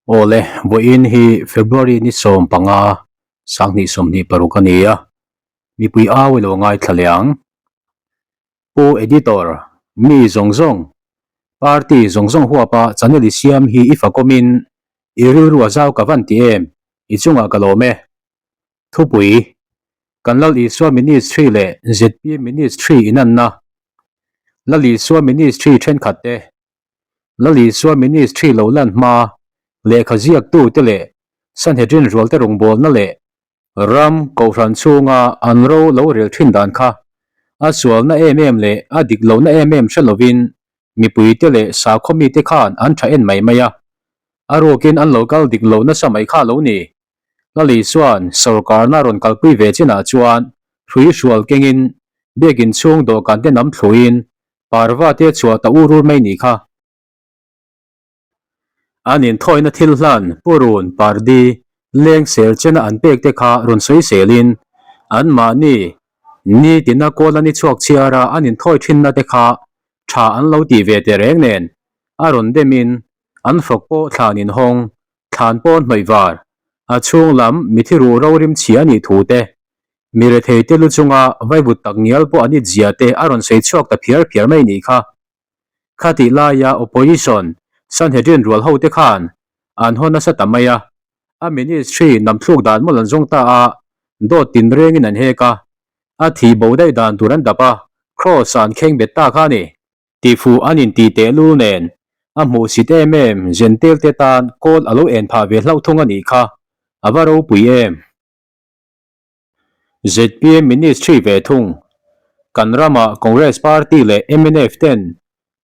Awle, vawiin hi February ni 15, 2026 a ni a, mipui au i lo ngaithla leh ang. Pu Editor, mi zawng zawng, party zawng zawng huapa channel i siam hi i fakawmin i rilru a zau ka van ti em, i chungah ka lawm e. Thupui, Kan Lal Isua Ministry leh zpm Ministry inanna, Lal Isua Ministry thenkhat te, Lal Isua Ministry lo lan hma, lehkha ziaktute leh Sanhedrin rualte rawngbawlna leh ram kohhran chhunga an ro lo rel thin dan kha a sualna em em leh a dik lohna em em hre lovin mipuite leh sakhaw mite khan an tha en mai mai a, a rukin an lo kal dik lo nasa mai kha lo ni. Lal Isua'n sawrkarna rawn kalpui ve chinah chuan hrui hrual kengin biakin chhung dawhkan te nam thluin parva te chhuah ta ur ur mai ni kha. An inthawina thil hlan purun pardi leng sel chena an pek te kha rawn sawi selin anmahni ni tina kawl an i chhuak chhiara an inthawi thinna te kha tha an lo tih ve tehreng nen a rawn demin an fawk pawh thlan inhawng Thlan pawn hnawih var, a chhung lam mithi ruh ro rim chhia a nih thu te, mi rethei te lu chunga vaivut tak ngial pawh an it zia te a rawn sawi chhuak ta phiar phiar mai nih kha. Khatih laia Opposition Sanhedrin rual ho te khan an haw nasa ta mai a, a ministry namthluk dan mawlh an zawng ta a, dawt tinrengin an hek a, a thih bo daih dan tur an dap a, Kraws ah an kheng bet ta kha a ni. Tifuh an intih tehlul nen a hmuhsit em em Zentel te tan kawl a lo en phah ve hlauh thung a nih kha, a va ropui em. Zpm Ministry ve thung, kan rama Congress Party leh mnf ten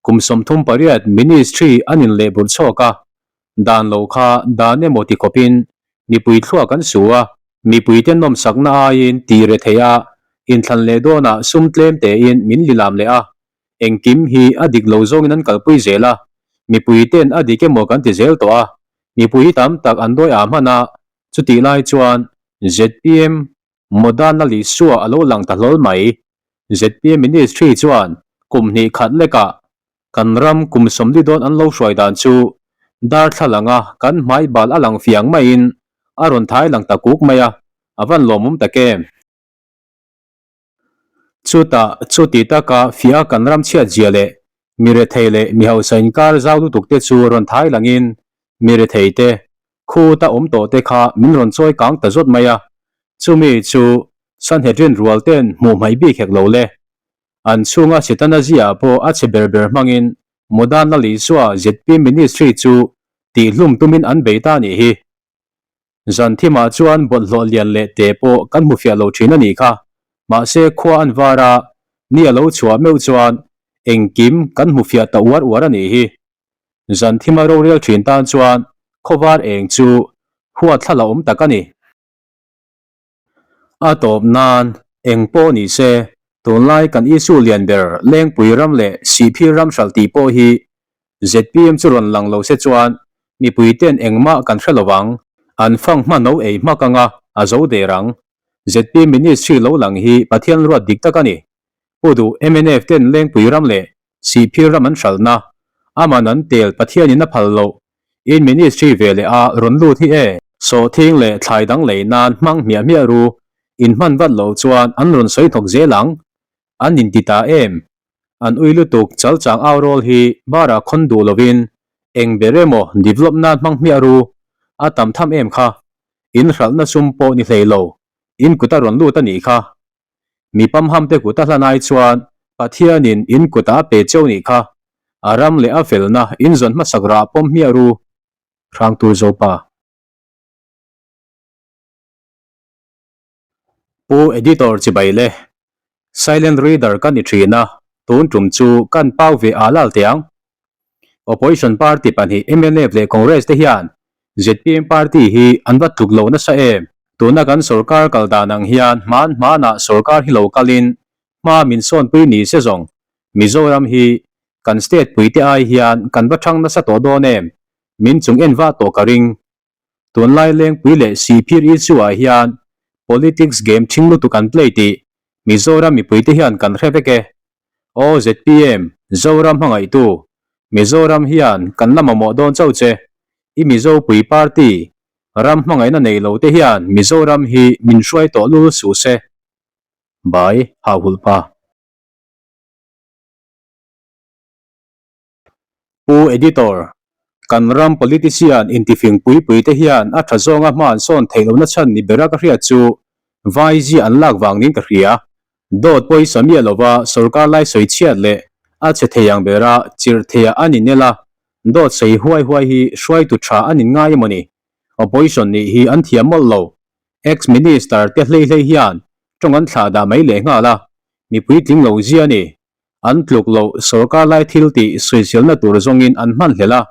kum 38 Ministry an inlehburh chhuak a, dan lo kha dan emaw ti khawpin mipui thluak an su a, mipuite nawmsakna aiin tih re theih a, inthlan leh dawnah sum tlem tein min lilam leh a, engkim hi a dik lo zawngin an kalpui zel a, mipuite'n a dik emaw kan ti zel tawh a, mipui tam tak an dawi ah hman a, chutih lai chuan zpm Modern Lalisua a lo lang ta hlawl mai. Zpm Ministry chuan kum hnih khat lekah kan ram kum 40 dawn an lo hruai dan chu darthlalanga kan hmai bal a lang fiang maiin a rawn thai lang ta kuk mai a, a van lawmawm tak em. Chutah chuti taka fiah kan ram chhiat zia leh mi rethei leh mi hausa inkar zau lutuk te chu rawn thai langin mi rethei te Khuta awm tawh te kha min rawn chawi kang ta zawt mai a, chumi chu Sanhedrin rual ten hmuh hmaih bik hek lo le. An chhunga Setana zia pawh a chhe ber ber hmangin Modern Lalisua zpm Ministry chu tihhlum tumin an bei ta nih hi. Zan thimah chuan bawlhhlawh lian leh te pawh kan hmu fiah lo thin a nih kha, mahse khua an var a, ni a lo chhuah meuh chuan engkim kan hmu fiah ta uar uar a nih hi. Zan thima rorel thin tan chuan khawvar eng chu huat thla la awm tak a ni. A tawp nan eng pawh ni se, tunlai kan issue lian ber Lengpui ram leh Sihphir ram hralh tih pawh hi zpm chu rawn lang lo se chuan mipui ten engmah kan hre lo vang. An fang hma no ei hmak anga a zo der ang. Zpm ministry lo lang hi Pathian ruat dik tak a ni. Pu duh mnf ten Lengpui ram leh Sihphir ram an hralhna, aman an tel Pathianin a phal loh, in ministry ve leh a rawn lut hi e. Sawhthing leh thlai dang lei nan hmang hmiah hmiah ru, in hman vat loh chuan an rawn sawi thawk zel ang. An inti ta em? An ui lutuk chal chang au rawl hi barah khawn duh lovin eng ber emaw develop nan hmang hmiah ru, a tam tham em kha. In hralhna sum pawh ni hlei lo, in kut a rawn lut a nih kha. Mi pamhamte kut a hlan ai chuan Pathianin in kutah a pe cheu nih kha, a ram leh a felna in zawn hmasak rah pawm hmiah ru, Hrangtur Zopa. Pu Editor chibai le, Silent Reader ka ni thin a, tun tum chu kan pau ve ah lal teh ang. Opposition party pahnih mnf leh Congress te hian zpm party hi an va tluk lo nasa em? Tuna kan sorkar kal dan ang hian hman hmanah sorkar hi lo kalin hma min sawnpui ni se zawng Mizoram hi kan state puite ai hian kan va thang nasa tawh dawn em? Min chung en vah tawh ka ring. Tunlai Lengpui leh Sihphir issue ah hian politics game thing lutuk an play tih Mizoram mipuite hian kan hre vek e. Aw zpm, Zoram hmangaihtu, Mizoram hian kan la mamawh dawn chauh che. I Mizo pui party ram hmangaihna nei lo te hian Mizoram hi min hruai tawh lul suh se. Bai Hauhulh pa. Pu Editor, kan ram politician intifing pui pui te hian a tha zawnga hma an sawn theih lohna chhan ni bera ka hriat chu vai zia an lak vang niin ka hria. Dawt pawisa miah lova sorkar lai sawi chhiat leh a chhe thei ang bera chirh theia an inel a, dawt sawi huai huai hi hruaitu tha an inngai emaw ni? Opposition nih hi an thiam mawlh lo. Ex-minister te hlei hlei hian tawng an thlah dah mai lehnghal a, mipui tling lo zia a ni. An tluk loh sorkar lai thil tih sawiselna tur zawngin an hman hlel a,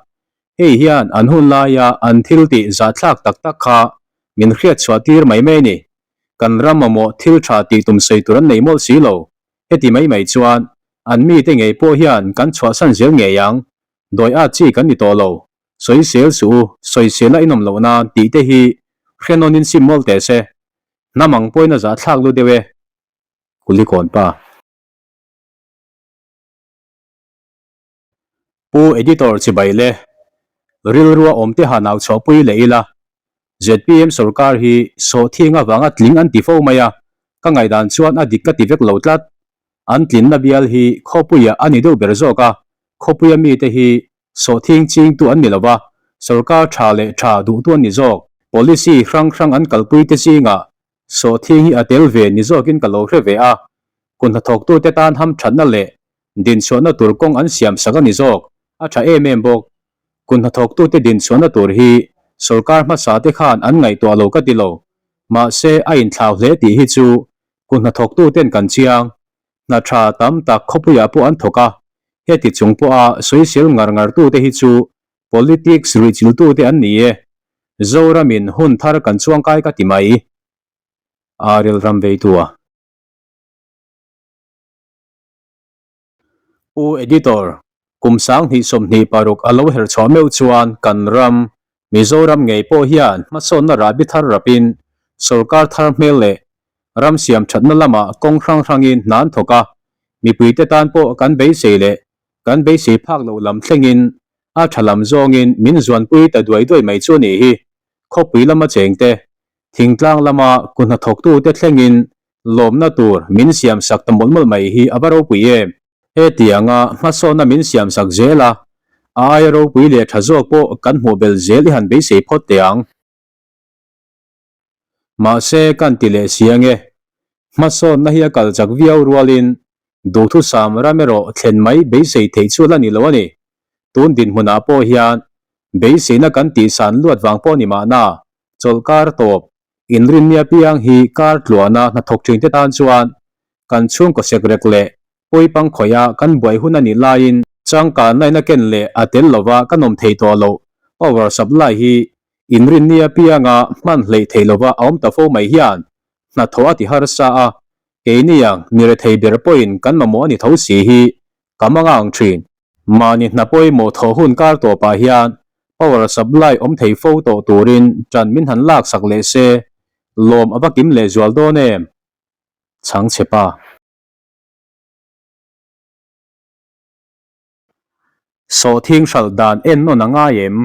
hei hian an hun laia an thil tih zahthlak tak tak kha min hriatchhuah tir mai mai a ni. Kan ram mamawh thil tha tih tum sawi tur an nei mawlh si lo. Heti mai mai chuan an mite ngei pawh hian kan chhuahsan zel ngei ang. Dawi at chi kan ni tawh lo. Sawisel suh u, sawisela inawm loh nan tih te hi hrenawnin sim mawlh teh se. Hnam ang pawhin a zahthlak lu deuh e. Kulikawn pa. Pu Editor chibai le rilrua awm te han au chhuahpui leh ila, zpm sorkar hi sawhthing avanga tling an ti fo mai a, ka ngaihdan chuan a dik ka ti vek lo tlat. An tlinna bial hi khawpuiah a ni deuh ber zawk a, khawpuia mite hi sawhthing chingtu an ni lo va, sorkar tha leh tha duhtu an ni zawk. Policy hrang hrang an kalpui te zingah Sawhthing hi a tel ve ni zawkin ka lo hre ve a, kun hnathawktute tan hamthatna leh dinchhuahna tur kawng an siam sak a ni zawk, a tha em em bawk. Kun hnathawktute dinchhuahna tur hi sorkar hmasa te khan an ngaihtuah lo ka ti lo, mahse a inthlau hle tih hi chu kun hnathawktuten kan chiang. Hna tha tam tak khawpuiah pawh an thawk a, heti chung pawha sawisel ngar ngartute hi chu Politics ruihchiltute an ni e. Zoramin hun thar kan chuangkai ka ti mai. Aril ram veitu a. Pu Editor, kum 2026 a lo her chhuah meuh chuan kan ram, Mizoram ngei pawh hian hmasawnna rahbi thar rapin sorkar thar hmel leh ram siam thatna lamah kawng hrang hrangin hna an thawk a, mipuite tan pawh kan beisei leh kan beisei phak loh lam thlengin a tha lam zawngin min zuanpui ta duai duai mai chu a nih hi. Khawpui lama chengte, thingtlang lama ku hnathawktute thlengin lawmna tur min siamsak ta mawlh mawlh mai hi a va ropui em? Hetianga hmasawnna min siamsak zel a, a aia ropui leh tha zawk pawh kan hmuh belh zel i han beisei phawt teh ang. Mahse kan ti leh si ange, hmasawnna hi a kal chak viau rualin duhthusam ram erawh thlen mai beisei theih chu la ni lo a ni. Tun dinhmunah pawh hian beiseina kan tihsan luat vang pawh ni mahna, chawlhkar tawp, inrinni apiang hi kar tluana hnathawk thinte tan chuan kan chhungkaw sekrek leh pawipang khawih a kan buai hun a nih laiin changkanna in a ken leh a tel lova kan awm thei tawh loh power supply hi inrinni apianga hman hleih theih lova a awm ta fo mai hian hnathawh a ti harsa a, keini ang mi rethei ber pawhin kan mamawh a ni tho si hi ka mang ang thin. Mahni hna pawimawh thawh hun kar tawpah hian power supply awm thei fo tawh turin ṭan min han laksak leh se lawm a va kim lehzual dawn em? Chhangchhe pa. Sawhthing hralh dan en nawn a ngai em?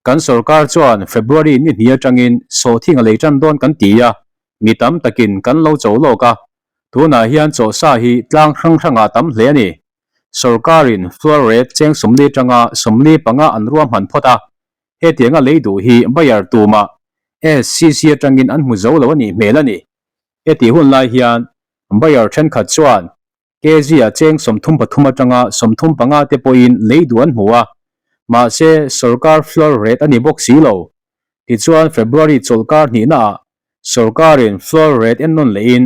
Kan sorkar chuan February ni hnih atangin sawhthing a lei tan dawn kan ti a, mi tam takin kan lo cho lawk a. Tunah hian chawhsa hi tlang hrang hrangah tam hle a ni. Sorkarin floor rate cheng 40 atanga 45 an ruahman phawt a, hetianga lei duh hi buyer tumah SCC atangin an hmu zo lo a nih hmel a ni. Hetih hun lai hian buyer thenkhat chuan kg ah cheng 33 atanga 35 te pawhin lei duh an hmu a, mahse sorkar floor rate a ni bawk si lo. Tichuan February chawlhkar hnihna ah sorkarin floor rate en nawn lehin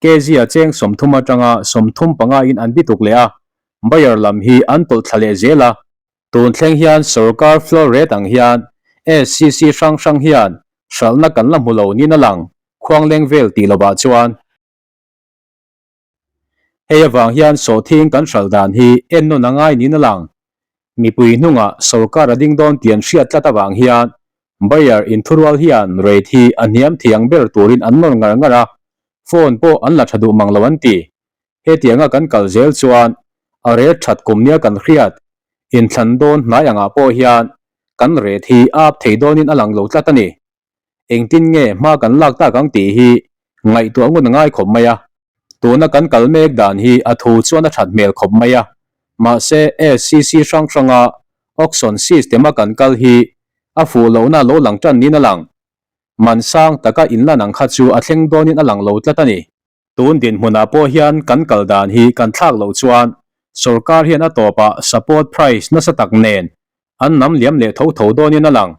kg ah cheng 30 atanga 35 in an bituk leh a, buyer lam hi an tawlh thla leh zel a. Tun thleng hian sorkar floor rate ang hian SCC hrang hrang hian hralhna kan la hmu lo niin a lang, khuangleng vel tih lovah chuan. Hei avang hian sawhthing kan hralh dan hi ennawn a ngai niin a lang. Mipui hnungah sorkar a ding dawn tih an hriat tlat avang hian buyer inthurual hian rate hi a hniam thei ang ber turin an nawr ngar ngar a, phone pawh an la tha duh mang lo an ti. Hetianga kan kal zel chuan a rate that kum nia kan hriat inthlan dawn hnai angah pawh hian. kan ret hi a up thei dawnin a lang lo tlat a ni. Engtin nge hma kan lak tak ang tih hi ngaihtuah ngun a ngai khawp mai a. Tuna kan kal mek dan hi a thu chuan a that hmel khawp mai a. Mahse SCC hrang hranga auction system a kan kal hi a fuh lohna lo lang tan niin a lang. Man sang taka inlan ang kha chu a thleng dawnin a lang lo tlat a ni. Tun dinhmunah pawh hian kan kal dan hi kan thlak loh chuan sorkar hian a tawpah support price nasa tak nen an nam liam leh tho tho dawnin a lang.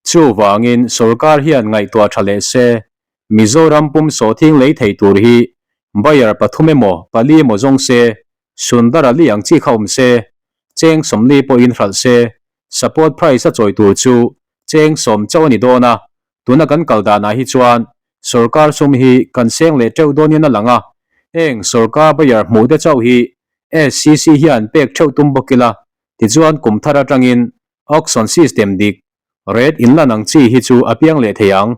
Chuvangin sorkar hian ngaihtuah tha leh se, Mizoram pum sawhthing lei thei tur hi buyer pathum emaw pali emaw zawng se, Sundar Ali ang chi kha awm se, cheng sawmli pawhin hralh se, support price a chawi tur chu cheng sawm chauh a ni dawn a, tuna kan kal danah hi chuan sorkar sum hi kan seng leh teuh dawnin a lang a, heng sorkar buyer hmuh te chauh hi SCC hian pek theuh tum bawk ila, tichuan kum thar atangin auction system dik, rate inlan ang chi hi chu a piang leh thei ang.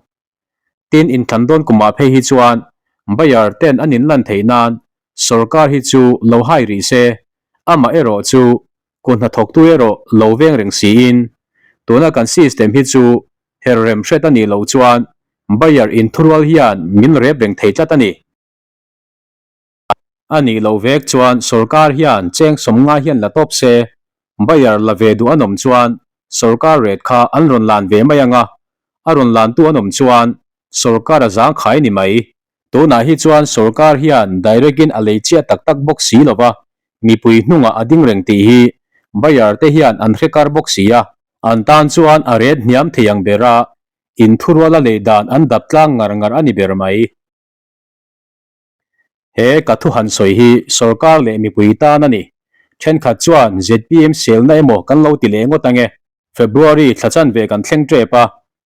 Tin, inthlan dawn kumah phei hi chuan buyer ten an inlan theih nan sorkar hi chu lo hai rih se, amah erawh chu kut hnathawktu erawh lo veng reng siin tuna kan system hi chu her rem hret a nih loh chuan buyer inthurual hian min rep reng thei tlat a ni. A nih loh vek chuan sorkar hian cheng sawmnga hian la tawp se, buyer la ve duh an awm chuan sorkar rate kha an rawn lan ve mai ang a, a rawn lantu an awm chuan sorkar a zangkhai ni mai. Tunah hi chuan sorkar hian direct in a lei chiah tak tak bawk si lova, mipui hnungah a ding reng tih hi buyer te hian an hre kar bawk si a, an tan chuan a rate hniam thei ang bera inthuruala lei dan an dap tlang ngar ngar a ni ber mai. He ka thu han sawi hi sorkar leh mipui tan a ni. Thenkhat chuan zpm selna emaw kan lo ti leh ngawt ange. February thla chanve kan thleng tep a,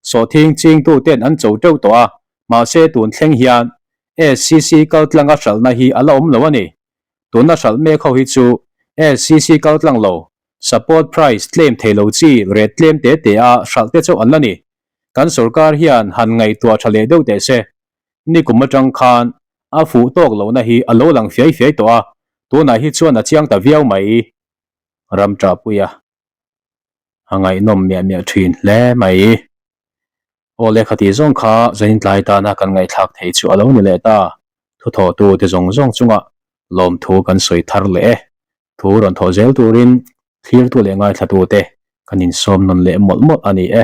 sawhthing chingtu ten an cho teuh tawh a, mahse tun thleng hian SCC kaltlanga hralhna hi a la awm lo a ni. Tuna hralh mek ho hi chu SCC kaltlang lo, support price tlem thei lo chi rate tlem te te a hralh te chauh an la ni. Kan sorkar hian han ngaihtuah tha leh deuh teh se. Nikum atang khan a fuh tawk lohna hi a lo lang fiai fiai tawh a, tunah hi chuan a chiang ta viau mai. Ram ṭahpuia a ngaihnawm miah miah ṭhin hle mai. Aw lehkha tih zawng kha zanin tlai tana kan ngaihthlak thei chu a lo ni leh ta. Thuthawhtu te zawng zawng chungah lawmthu kan sawi thar leh e. Thu rawn thawh zel turin thlirtu leh ngaithlatute kan insawm nawn leh mawlh mawlh a ni e.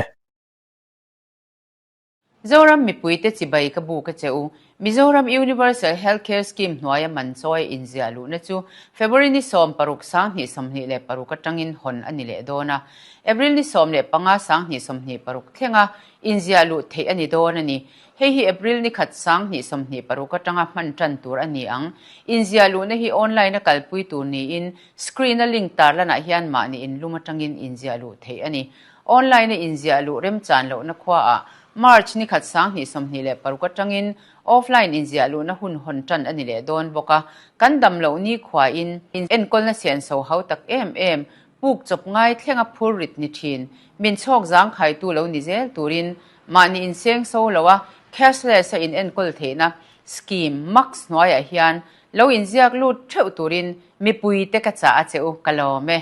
Zoram mipuite chibai ka buk a che u. Mizoram Universal Health Care Scheme hnuaia man chawi inziah luhna chu February ni 16 2026 atangin hawn a ni leh dawn a. April ni 15 2026 thlenga inziah luh theih a ni dawn a ni. Hei hi April ni khat 2026 atanga hman tan tur a ni ang. Inziah luhna hi online a kalpui tur niin screen a link tarlanah hian mahni inlum atangin inziah luh theih a ni. Online-a inziah luh remchan lohna khuaah March ni khat 2026 atangin offline inziah luhna hun hawn tan a ni leh dawn bawk a. Kan dam loh ni khuain enkawlna senso hau tak em em, puk chawp ngai thlenga phur rit ni thin, min chhawk zangkhaitu lo ni zel turin mahni insengso loa cashless-a inenkawl theihna scheme max hnuaiah hian lo inziak lut theuh turin mipuite ka chah a che u, ka lawm e.